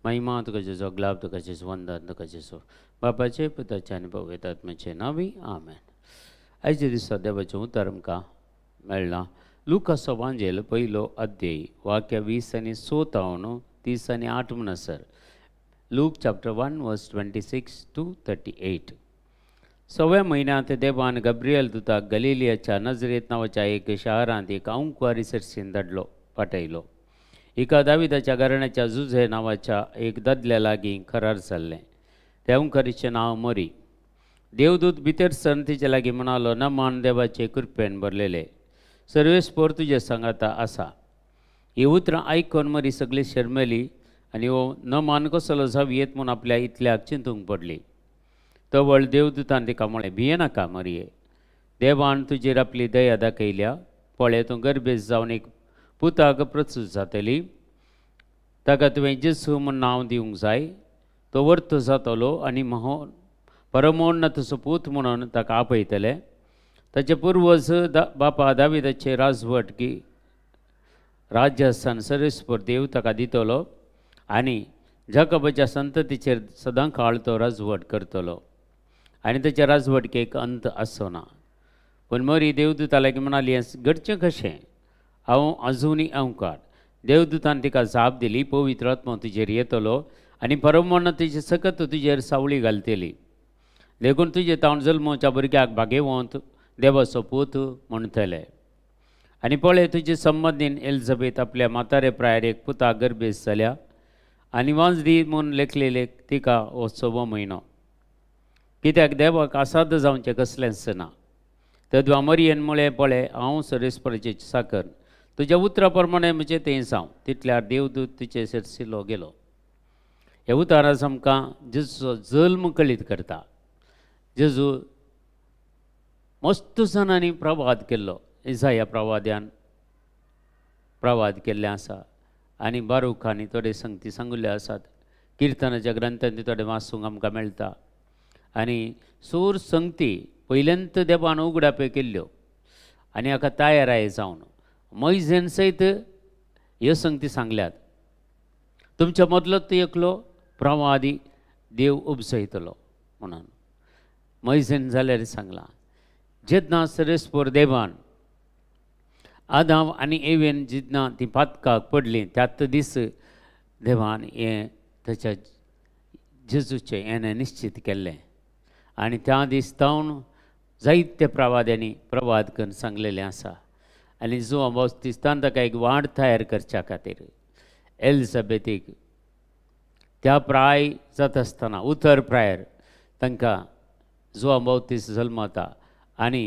महिमा तुका जेजू, ग्लाब तुका जेजू, वंदन तुका जेजू, बापाचे पुताचे आनी पवित्र आत्म्याचे नांवी आमेन. आयच्या दिसा देवाचें उतर आमकां मेळ्ळां लुकाचो वांजेल पयलो अध्याय वाक्य 20 आनी 6 तावन 30 आनी 8 म्हणसर. लूक चॅप्टर 1 वर्स 26 to 38. 6व्या म्हयन्यांत देवान गब्रियल दुताक गलिलियाच्या नजरेत नांवाच्या एक शारांत एक अंकुवारी सरसीन धाडलो पाठयलो. एका दाविदाच्या घराण्याच्या जुझे नांवाच्या एक दादल्या लागीं करार जाल्लें. त्या अंकुवारीचें नांव मरी. देवदूत भितर सरून तिचे लागीं म्हणालो, नमान देवाचे कृपेन भरलेले, सर्वेस्पोर तुजे सांगाता आसा. ही उतरां आयकून मरी सगळी शर्मेली आनी हो नमान कसलो जावं म्हूण आपल्या इतल्याक चिंतूंक पडली. तवळ देवदूतान तिका म्हळें, भियेनाका मरये, देवान तुजेर आपली दया दाखयल्या. पळय, तूं गर्भेस्त जावन एक पुताक प्रसूत जातली, ताका तुवें जेजू म्हूण नांव दिवंक जाय. तो वर्त जातलो आनी महो परमोन्नतचो पूत म्हणून ताका आपयतले. ताचे पुर्वज बापा दाविदाचे राजवटकी राज्यास्थान सर्वेस्पर देव ताका दितलो आनी जाकबाच्या संततीचेर सदां काळ तो राजवट करतलो आनी ताच्या राजवटकेक अंत आसचो ना. पूण मरी देवदूता लागीं म्हणाली, घडचें कशें? हांव अजुनूय अंवकार. देवदूतान तिका जाप दिली, पवित्र आत्मो तुजेर येतलो आनी परमोन्नतीची सकत तुजेर सावळी घालतली, देखून तुजे तावन जल्मोच्या भुरग्याक भागेवंत देवाचो पूत म्हणटले. आनी पळय, तुजे संबंदीन एलिझाबेथ आपल्या म्हातारे प्रायर एक पुता गर्भेस्त जाल्या आनी वांजडी म्हूण लेखलेले तिका हो 6वो म्हयनो, कित्याक देवाक असाध्य जावचें कसलेंच ना. तेदवा मरियेन म्हळें, पळय, हांव सर्वेस्पराची साकर, तुज्या उतरा प्रमाणें म्हजें तें जावं. तितल्यार देवदूत तिचे सरसिलो गेलो. हे उतरां आमकां जेजूचो जल्म कळीत करता. जेजू मस्त जाणांनी प्रवाद केल्लो, इजाया प्रवाद्यान प्रवाद केल्ले आसा आनी बारूखांनी थोडे संगती सांगिल्ले आसात. किर्तनाच्या ग्रंथांनी थोडे वाचूंक आमकां मेळटा. आनी सूर संगती पयल्यांत देवान उगडापे केल्ल्यो आनी हाका तयाराय जावन मैझेन सयत ह्यो संगती सांगल्यात. तुमच्या मदलो एकलो प्रवादी देव उपजयतलो म्हणून मैझेन जाल्यार सांगलां. जेन्ना सर्वेस्पर देवान आदाम आनी एवेन जेन्ना ती पातकाक पडली त्याच दीस देवान हें ताच्या जेजूचें हें निश्चित केल्लें आनी त्या दीस तावन जायते प्रवाद्यांनी प्रवाद करून सांगलेलें आसा. आनी जुवां बाप्तिस्तान ताका एक वाट तयार करच्या खातीर एलिझाबेथीक त्या प्राय जाता आसतना उतर प्रायर तांकां जुवां बाप्तिस्त जल्मता आनी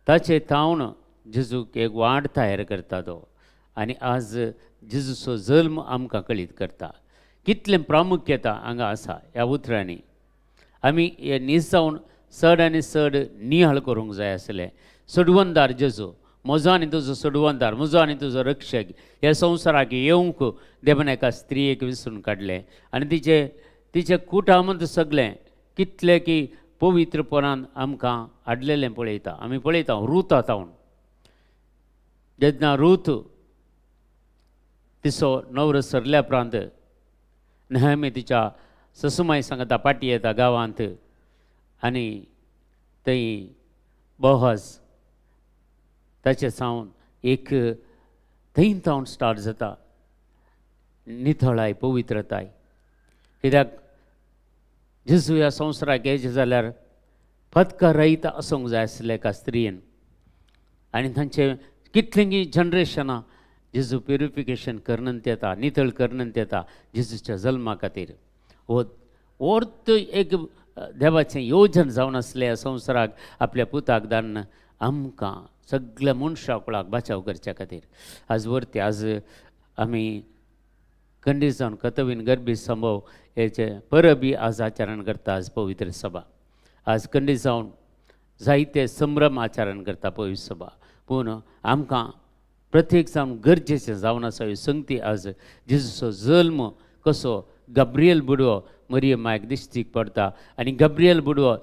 ताचे तावन जेजूक एक वाट तयार करता तो. आनी आज जेजूचो जल्म आमकां कळीत करता. कितलें प्रामुख्यता हांगा आसा ह्या उतरांनी. आमी हे नीज जावन चड आनी चड निहाळ करूंक जाय आसलें. सोडवणदार जेजू, म्हजो आनी तुजो सोडवणदार, म्हजो आनी तुजो रक्षक ह्या संवसाराक येवंक देवान एका स्त्रियेक विसरून काडलें आनी तिचे तिचे कुटामंत सगळें कितलें की पवित्रपणान आमकां हाडलेलें पळयता. आमी पळयता रुथा तावन जेन्ना रूथ तिचो नवरो सरल्या उपरांत नेहमी तिच्या ससुमाय सांगता पाटी येता गांवांत आनी थंय बोहज ताचे सावन एक थंय तावन स्टार्ट जाता नितळाय पवित्रताय. कित्याक जेजू ह्या संवसाराक येयचें जाल्यार पदकां रहित आसूंक जाय आसलें एका स्त्रियेन आनी तांचे कितलीं जनरेशनां जेजू प्युरिफिकेशन करून येता, नितळ करून येता जेजूच्या जल्मा खातीर. हो वर्त एक देवाचें योजन जावन आसलें ह्या संवसाराक आपल्या पुताक धाडून आमकां सगळ्या मनशा कुळाक बचाव करच्या खातीर. आज वरती आज आमी खंडीत जावन कतवीन गर्भी संभव हेचे परबी आज आचरण करता. आज पवित्र सभा आज खंडीत जावन जायते संभ्रम आचरण करता पवित्र सभा. पूण आमकां प्रत्येक जावन गरजेचें जावन आसा ही संगती. आज जेजूचो जल्म कसो गब्रियल बुडवो मरियम मायक दिश्टीक पडटा आनी गब्रियल बुडवो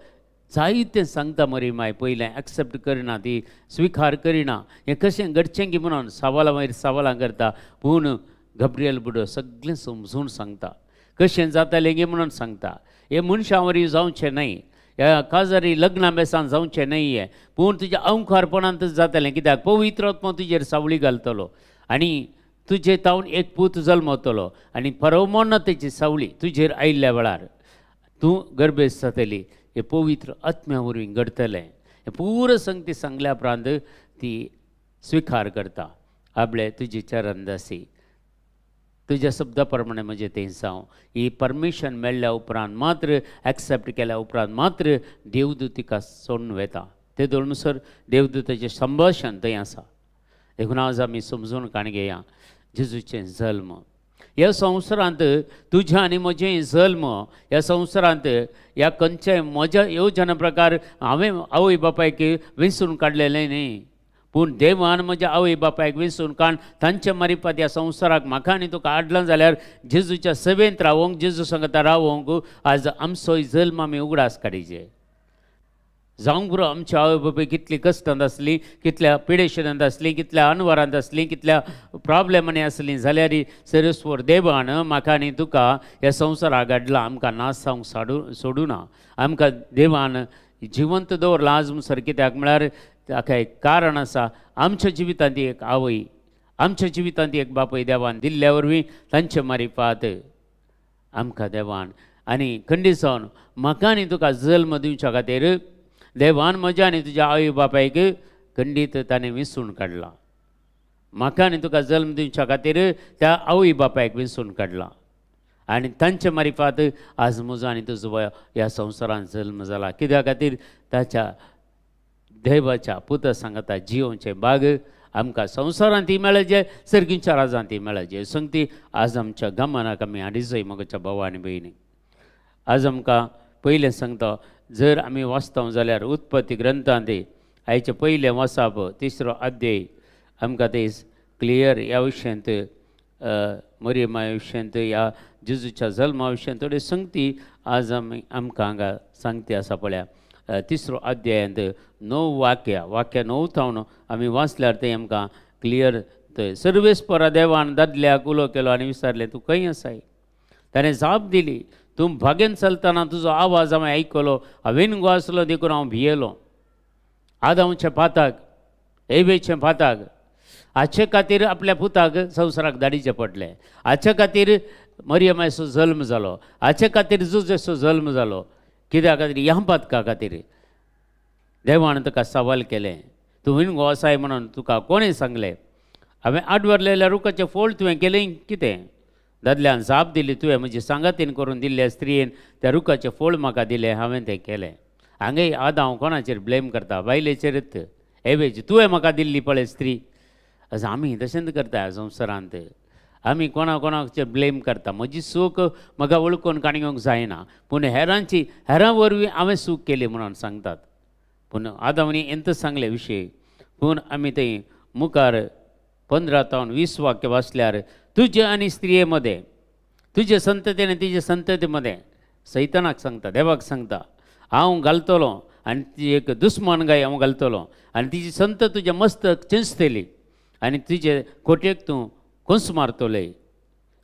जायतें सांगता मरियम माय पयलें एक्सेप्ट करिना, ती स्विकार करिना, हें कशें घडचें की म्हणून सवालां मागीर सवालां करता. पूण गब्रियल बुडो सगळें समजून सांगता. कशें जातालें गे म्हणून सांगता. हे मनशां वरी जावचें न्हय, ह्या काजारी लग्ना बेसान जावचें न्हय, पूण तुज्या अंखारपणांतच जातलें. कित्याक पवित्र आत्मा तुजेर सावळी घालतलो आनी तुजे तावन एक पूत जल्मतलो आनी परमोन्नतेची सावळी तुजेर आयिल्ल्या वेळार तूं गर्भेस्त जातली. हे पवित्र आत्म्या वरवीं घडतलें. हें पुरो संगती सांगल्या उपरांत ती स्विकार करता. आपले तुजी चरणदासी तुज्या शब्दा प्रमाणे म्हजें तें जावं. ही परमिशन मेळ्ळ्या उपरांत मात्र, एक्सेप्ट केल्या उपरांत मात्र देवदूत तिका सोडून वेता. ते दोळमसर देवदूताचें संभाशण थंय आसा. देखून आज आमी समजून काण घेया जेजूचें जल्म ह्या संवसारांत, तुज्या आनी म्हजें जल्म ह्या संवसारांत, ह्या खंयच्याय म्हज्या येवजना प्रकार हांवें आवय बापायक वेंचून काडलेलें न्ही, पूण देवान म्हज्या आवय बापायक वेंचून काड तांच्या मारिफात ह्या संवसाराक म्हाका आनी तुका हाडलां जाल्यार जेजूच्या सेवेंत रावोंक, जेजू सांगता रावोंक आज आमचोय जल्म आमी उगडास काडीचे. जावंक पुरो आमच्या आवय बापाय कितली कश्टांत आसली, कितल्या पिडेशनांत आसली, कितल्या अनवरांत आसली, कितल्या प्रॉब्लेमांनी आसली, जाल्यार सर्वेस्पर देवान म्हाका आनी तुका ह्या संवसाराक हाडला. आमकां नाश जावंक सोडूं ना, आमकां देवान जिवंत दवरलां आज मुसर. कित्याक म्हळ्यार ताका एक कारण आसा. आमच्या जिवितांत एक आवय, आमच्या जिवितांत एक बापूय देवान दिल्ल्या वरवीं तांचे मारिफात आमकां देवान आनी खंडीत जावन म्हाका आनी तुका जल्म दिवच्या खातीर देवान म्हज्या आनी तुज्या आवय बापायक खंडीत ताणें विसून काडला. म्हाका आनी तुका जल्म दिवच्या खातीर त्या आवय बापायक विसून काडला आनी तांचे मारिफात आज म्हजो आनी तुजो ह्या संवसारांत जल्म जाला. कित्या खातीर ताच्या देवाच्या पुता सांगता जियोवचें बाग आमकां संवसारांत ती मेळचे, सर्गींच्या राजांत ती मेळचे. संगती आज आमच्या गमनाक आमी हाडिजय म्हज्या भाव आनी भयणी. आज आमकां पयलें सांगता, जर आमी वाचता जाल्यार उत्पत्ती ग्रंथांत आयचें पयलें वाचप तिसरो अध्याय आमकां ते क्लियर ह्या विशयांत, मरियमा विशयांत, ह्या जेजूच्या जल्मा विशयांत थोडी संगती आज आमी आमकां हांगा सांगती आसा. पळया तिसरो अध्यायांत 9 वाक्या, वाक्या 9 थावन आमी वाचल्यार तें आमकां क्लियर. थंय सर्वेस्परा देवान दादल्याक उलो केलो आनी विचारलें तूं खंय आसाय? ताणें जाप दिली, तूं भागेन चलतना तुजो आवाज हांवें आयकलो, हांवें गो आसलो देखून हांव भियेलो. आदांवचें पाताक, एवेचें पाताक, हाचे खातीर आपल्या पुताक संवसाराक धाडीचें पडलें. हाचे खातीर मरियमाचो जल्म जालो, हाचे खातीर जुजेचो जल्म जालो. कित्या खातीर? ह्या पातका खातीर. देवान तुका सवाल केलें, तूं विणगो आसाय म्हणून तुका कोणें सांगलें? हांवें आडवरलेल्या रुखाचें फोळ तुवें केलें कितें? दादल्यान जाप दिली, तुवें म्हजी सांगातीन करून दिल्ल्या स्त्रियेन त्या रुखाचें फोळ म्हाका दिलें, हांवें तें केलें. हांगेय आदांव कोणाचेर ब्लेम करता? बायलेचेरच. एवेची तुवें म्हाका दिल्ली पळय स्त्री. अशें आमी तशेंच करता संवसारांत. आमी कोणा कोणाचेर ब्लेम करता. म्हजी चूक म्हाका वळखून काणी घेवंक जायना, पूण हेरांची हेरां वरवीं हांवें चूक केली म्हणून सांगतात. पूण आदांनी एंत सांगलें विशय. पूण आमी थंय मुखार 15 तावन 20 वाक्य वाचल्यार तुजे आनी स्त्रिये मदें, तुजे संतती आनी तिजे संतती मदें सैतानाक सांगता, देवाक सांगता, हांव घालतलो आनी ती एक दुस्मान गाय हांव घालतलो आनी तिजी संत तुजें मस्त चेंचतली आनी तुजे कोटयेक तूं कोंस मारतले.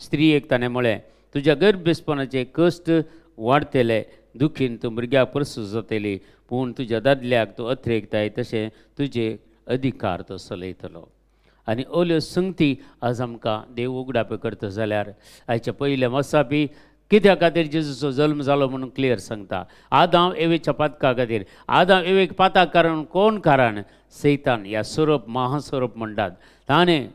स्त्रियेक ताणें म्हळें, तुज्या गर्भेसपणाचे कश्ट वाडटले, दुखीन तूं भुरग्याक प्रसूत जातली, पूण तुज्या दादल्याक तूं अथरेकताय तशें तुजे अधिकार तो चलयतलो. आनी ओल्यो संगती आज आमकां देव उगडापे करता जाल्यार आयच्या पयल्या वसापी कित्या खातीर जेजूचो जल्म जालो म्हणून क्लियर सांगता. आदांव एवेच्या पातका खातीर. आदांव एवेक पाताक कारण कोण? कारण सैतान ह्या सोरोप, महासोरोप म्हणटात, ताणें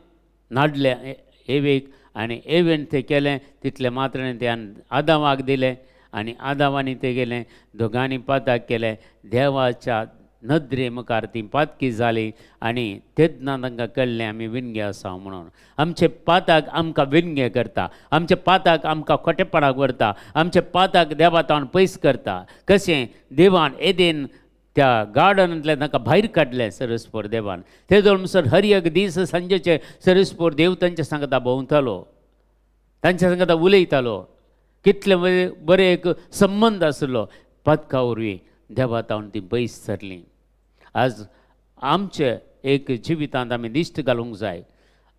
नाडलें एवेक आनी एवेन तें केलें. तितलें मात्र ते आदांवाक दिलें आनी आदांवांनी तें गेलें, दोगांनी पाताक केलें. देवाच्या नदरे मुखार ती पातकी जाली आनी तेन्ना तांकां कळ्ळें आमी विणगे आसा म्हणून. आमचे पाताक आमकां विणगे करता, आमचे पाताक आमकां खोटेपणाक व्हरता, आमचे पाताक देवा तावन पयस करता. कशें देवान एदेन त्या गार्डनांतल्यान तांकां भायर काडलें सर्वेस्पर देवान. ते म्हणसर हर एक दीस सांजेचे सर्वेस्पर देव तांच्या सांगता भोंवतालो, तांच्या सांगता उलयतालो. कितले बरे एक संबंद आसलो. पातका वरवीं देवा तावन ती पयस सरली. आज आमचे एक जिवितांत आमी दिश्ट घालूंक जाय.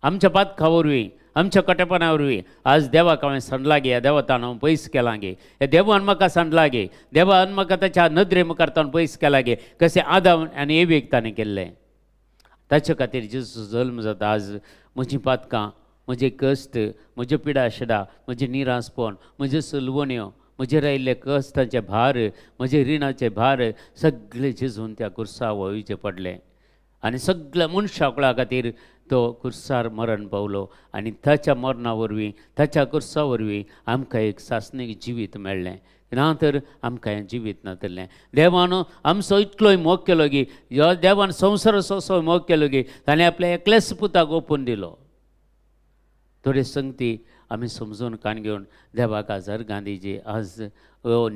आमच्या पातका वरवीं, आमच्या कटेपणा वरवीं आज देवाक हांवें सांडला गे, ह्या देवतान हांव पयस केलां गे, ह्या देवान म्हाका सांडला गे, देवान म्हाका ताच्या नदरे मुखार ताणें पयस केला गे, कशें आदाम आनी एवेक ताणें केल्लें. ताचे खातीर जेजू जल्म जाता. आज म्हजीं पातकां, म्हजे कश्ट, म्हज्यो पिडा शिडा, म्हजें निरासपण, म्हज्यो सलवण्यो, म्हजेर आयिल्ले कश्टांचे भार, म्हजे रिणाचे भार सगळे जेजून त्या कुर्सा वळीचे पडले आनी सगळ्या मनशा कुळा खातीर तो कुर्सार मरण पावलो आनी ताच्या मरणा वरवीं, ताच्या कुर्सा वरवीं आमकां एक सासणीक जिवीत मेळ्ळें. ना तर आमकां हें जिवीत नातलें. देवान आमचो इतलोय मोग केलो की, देवान संवसाराचो असो मोग केलो की ताणें आपल्या एकल्याच पुताक ओपून दिलो. थोडे संगती आमी समजून कान घेवन देवाक आज अर्गां दिवची, आज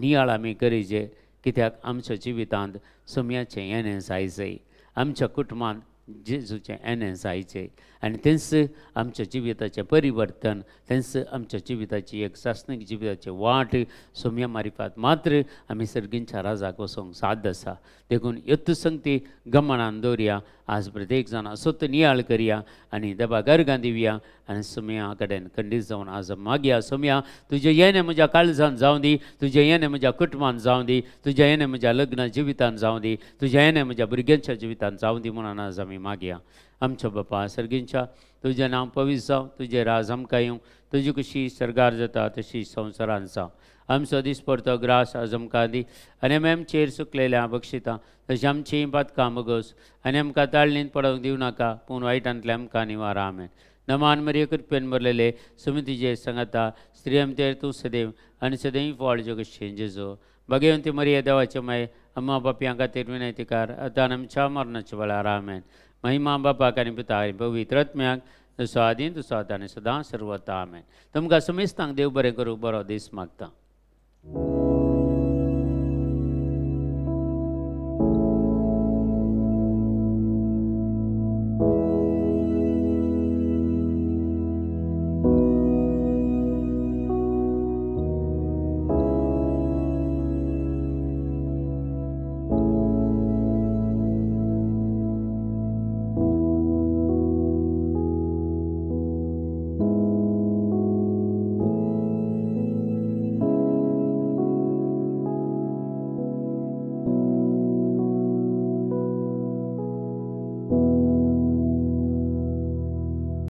नियाळ आमी करीचे, कित्याक आमच्या जिवितांत सम्याचें येणें जायचें, आमच्या कुटुंबांत जेजूचें येणें जायचें आनी तेंच आमच्या जिविताचें परिवर्तन, तेंच आमच्या जिविताची एक सासणीक जिविताची वाट सोम्या मारिफात मात्र आमी सर्गींच्या राजाक वचोंक साध्य आसा. देखून यत्त संगती गमनान दवरया. आज प्रत्येक जाण असोच नियाळ करया आनी देवाक अर्गां दिवया आनी सोम्या कडेन खंडीत जावन आज मागया, सोम्या तुजें येणें म्हज्या काळजान जावं दी, तुजें येणें म्हज्या कुटुंबान जावं दी, तुजें येणें म्हज्या लग्न जिवितान जावं दी, तुजें येणें म्हज्या भुरग्यांच्या जिवितान जावं दी म्हणून आज आमी मागया. आमच्या बापा सर्गींच्या, तुजें नांव पवित्र जावं, तुजें राज आमकां येवं, तुजी कशी सर्गार जाता तशी संवसारान जावं. आमचो दिसपडतो ग्रास आज आमकां दी आनी आमी आमचेर सुकलेल्या बक्षितां तशें आमचीं पातकां मगोस आनी आमकां ताळणींत पडोवंक दिवं नाका, पूण वायटांतलें आमकां निवार. आमेन. नमान मरिये, कृपेन भरलेले, सुमितीचे सांगाता, स्त्री आमचेर तूं सदैव आनी सदैव फळ जगशें जेजो. भगवंती मरिये, देवाचे माय, अम्मा बापयां खातीर विनंतीकार, आतां आमच्या मरणाच्या वेळार. आमेन. महिमा बापाक आनी पुता आनी पवित्र आत्म्याक, जसो आदीं तसो आतां आनी सदां सर्वता. आमेन. तुमकां समेस्तांक देव बरें करूं, बरो दीस मागता.